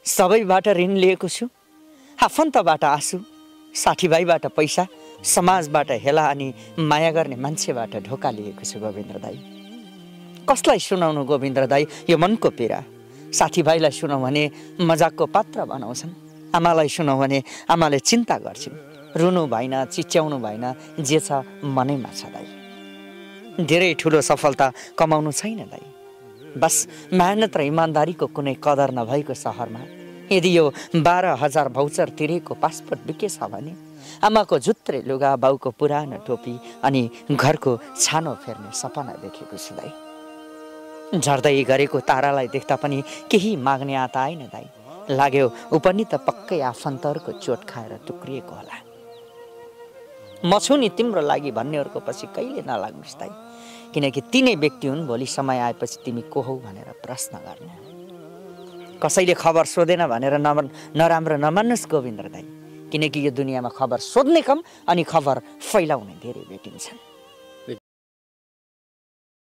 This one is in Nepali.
सबैबाट ऋण लिएको छु, आफन्तबाट आँसु, साथीभाइबाट पैसा, समाजबाट हेला अनि माया गर्ने मान्छेबाट ढोका लिएको छु गोविन्द दाई। कसलाई सुनाउनु गोविन्द दाई यो मनको पीडा? साथीभाइलाई सुनाउ भने मजाकको पात्र बनाउँछन्, आमालाई सुनाउ भने आमाले चिन्ता गर्छिन्। रुनु भएन, चिच्याउनु भएन, जे छ मनैमा छ दाई। धेरै ठुलो सफलता कमाउनु छैन दाई, बस मेहनत र इमान्दारीको कुनै कदर नभएको सहरमा यदि यो 12,000 भाउचर तिरेको पासपोर्ट बिकेछ भने आमाको जुत्रे लुगा, बाउको पुरानो टोपी अनि घरको छानो फेर्ने सपना देखेको छु दाई। झर्दै गरेको तारालाई देख्दा पनि केही माग्ने आता आएन दाई। लाग्यो ऊ पनि त पक्कै आफन्तहरूको चोट खाएर टुक्रिएको होला। म छु नि तिम्रो लागि भन्नेहरूको पछि कहिले नलाग्नुस् दाई, किनकि तिनै व्यक्ति हुन् भोलि समय आएपछि तिमी को हौ भनेर प्रश्न गर्ने। कसैले खबर सोधेन भनेर नराम्रो नमान्नुहोस् गोविन्द दाई, किनकि यो दुनियाँमा खबर सोध्ने कम अनि खबर फैलाउने धेरै भेटिन्छन्।